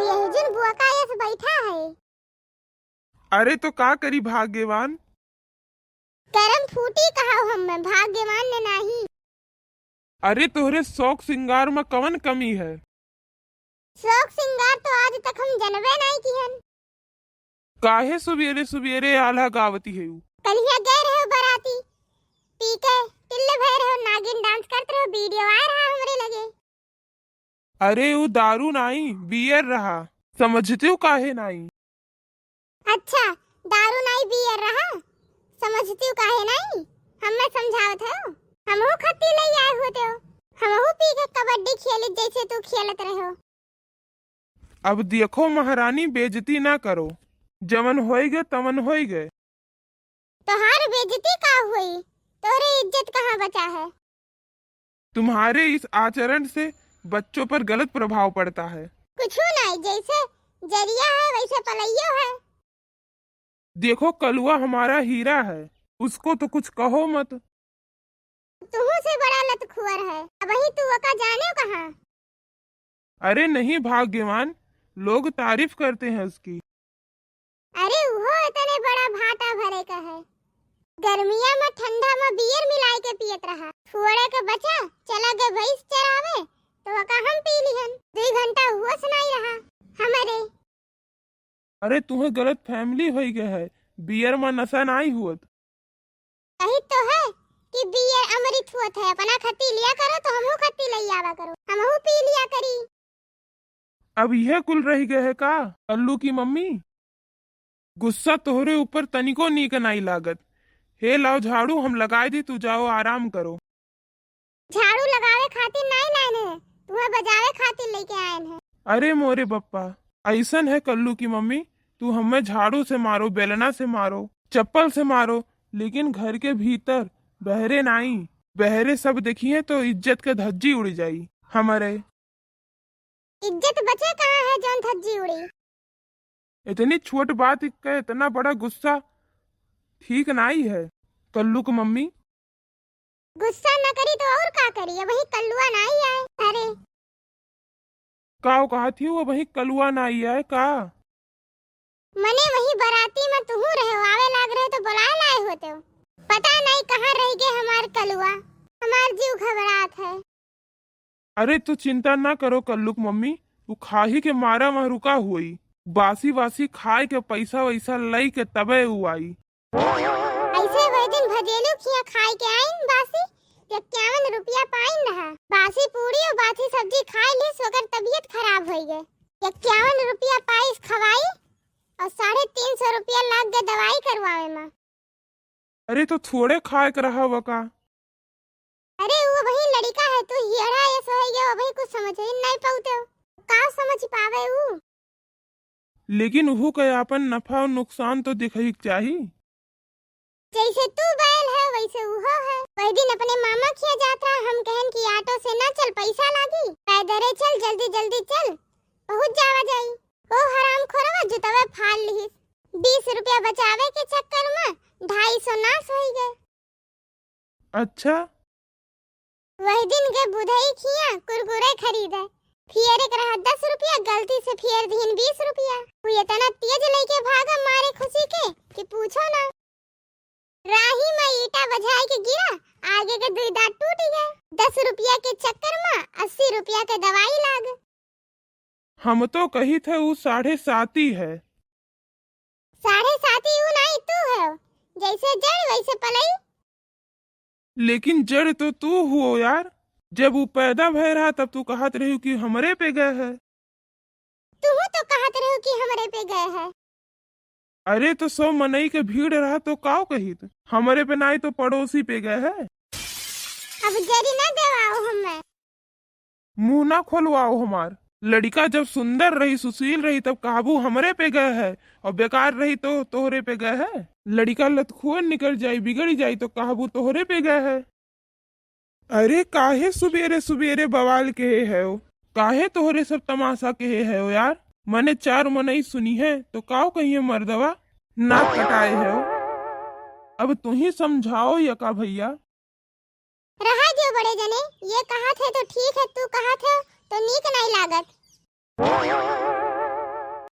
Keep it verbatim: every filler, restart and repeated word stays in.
यही जुन बोका यस बैठा है। अरे तो का करी भाग्यवान? करम फूटी कहा हम्मे, भाग्यवान ने नाही। अरे तोहरे शौक सिंगार में कवन कमी है? शौक सिंगार तो आज तक हम जनबे नाही किहन। काहे सुबेरे सुबेरे आल्हा गावती है उ? कलिया गए रहे बराती, पी के टिल्ल भय रहे, नागिन डांस करत रहे, वीडियो आ रहा हमरे लगे। अरे उ दारू नाही, बियर रहा, समझतिउ काहे नाही? अच्छा, दारू नाही बियर रहा, समझतिउ काहे नाही? हम्मे समझावत हो, हमहू खत्ती लई आए होते हो, हमहू पी के कबड्डी खेलित जैसे तू खेलत रहो। अब देखो महारानी, बेइज्जती ना करो, जवन होई गए तवन होई गए। तोहार बेइज्जती का होई? तोहरे इज्जत कहाँ बचा है? तुम्हारे इस आचरण से बच्चों पर गलत प्रभाव पड़ता है। कुछ नहीं, जैसे जरिया है वैसे पलइयो है। देखो कलुआ हमारा हीरा है, उसको तो कुछ कहो मत। तुहू से बड़ा लतखुअर है, अबही तू ओका जाने कहाँ? अरे नहीं भाग्यवान, लोग तारीफ करते हैं उसकी। अरे उहो इतने बड़ा भाटा भरे का है, गर्मिया में ठंडा में बियर मिलाए के पियत रहा, फुअरे के बचा चला गए भैंस चरावे, तो ओका हम पी लिहन, दुई घंटा हुआ सुनाई रहा हमारे। अरे तुहे गलत फैमिली होई गए है, बियर में नशा नाई हुअत। कही तो है कि बियर अमृत हुअत है, अपना खत्ती लिया करो तो हमहू खत्ती लई आवा करो, हमहू पी लिया करी। अब यह कुल रह गए है का कल्लू की मम्मी? गुस्सा तोहरे ऊपर तनिको नीक नाई लागत। हे लाओ झाड़ू, हम लगाए दी, तू जाओ आराम करो। झाड़ू लगावे खातिर नाई लाइन है, तुहे बजावे खातिर लेके आयन है। अरे मोरे बप्पा, ऐसन है कल्लू की मम्मी, तू हमें झाड़ू से मारो, बेलना से मारो, चप्पल से मारो, लेकिन घर के भीतर बहरे नाई। बहरे सब देखिए तो इज्जत के धज्जी उड़ जाई हमारे। इज्जत बचे कहाँ है जौन धज्जी उड़ी? इतनी छोट बात का इतना बड़ा गुस्सा ठीक नाई है कल्लू की मम्मी। गुस्सा न करी तो और का करी, अबही कल्लुआ नाई आए। अरे का कहत ही, अबही कलुआ नाई आए का? मने वही बराती में तुहू रहे, आवे लाग रहे तो बुलाए लाए होते हो। पता नहीं कहाँ रह गए हमार कलुआ, हमार जीव घबरात है। अरे तू चिंता ना करो कल्लुक मम्मी, तू खाही के मारा वहाँ रुका हुई, बासी वासी खाए के पैसा वैसा लई के तबे उ आई। ऐसे वह दिन भजेलू खिया खाए के आइन बासी, इक्यावन रुपया पाइन रहा। बासी पूरी और बासी सब्जी खाए ली, सोकर तबीयत खराब होई गए। इक्यावन रुपया पाइस खवाई और साढ़े तीन सौ रुपया लाग गए दवाई करवावे में। अरे तो थोड़े खाए के रहा वका। अरे वो वही लड़का है, तू हियरा ये सोई गए, वही कुछ समझ ही नहीं पाउते हो। का समझ पावे ऊ? लेकिन उहू के आपन नफा और नुकसान तो दिखई के चाही। जैसे तू बैल है, वैसे उहो है। वही दिन अपने मामा खिया जात रहा, हम कहन कि ऑटो से ना चल, पैसा लागी, पैदरे चल, जल्दी जल्दी चल, पहुँच जावा जाई। ओ हराम खोरवा जुतवे फाड़ लिहिस। बीस रुपया बचावे के चक्कर में ढाई सौ नाश होई गए। अच्छा। वही दिन गए बुधई खिया कुरकुरे खरीदे, फियर एक रहा दस रुपया, गलती से फियर दीन बीस रुपया। वो इतना तेज लेके भागा मारे खुशी के कि पूछो ना। राही में ईटा बजाए के गिरा, आगे के दुई दांत टूट गए। दस रुपया के चक्कर में अस्सी रुपया के दवाई लाग। हम तो कही थे ऊ साढ़े साती है। साढ़े साती ऊ नाई तू है, जैसे जड़ वैसे पलई। लेकिन जड़ तो तू हुओ यार, जब ऊ पैदा भय रहा तब तू कहत रही कि हमरे पे गए है। तू तो कहत रहो कि हमरे पे गए है। अरे तो सौ मनई के भीड़ रहा तो काव कहित, हमरे पे नाई तो पड़ोसी पे गए है। अब जरी ना देवाओ हमें। मुंह ना खोलवाओ हमार। लड़िका जब सुंदर रही, सुशील रही, तब कहबू हमरे पे गए है, और बेकार रही तो तोहरे पे गए है। लड़िका लतखुअन निकल जाई, बिगड़ जाई तो कहबू तोहरे पे गए है। अरे काहे सुबेरे सुबेरे बवाल कहे है हो? काहे तोहरे सब तमाशा कहे है हो यार? मने चार मनई सुनी है तो काव कहिए मर्दवा नाक कटाए है हो। अब तू ही समझाओ यका भैया। रहा दियो बड़े जने, ये कहत है तो ठीक है, तू कहत है तो नीक नाई लागत।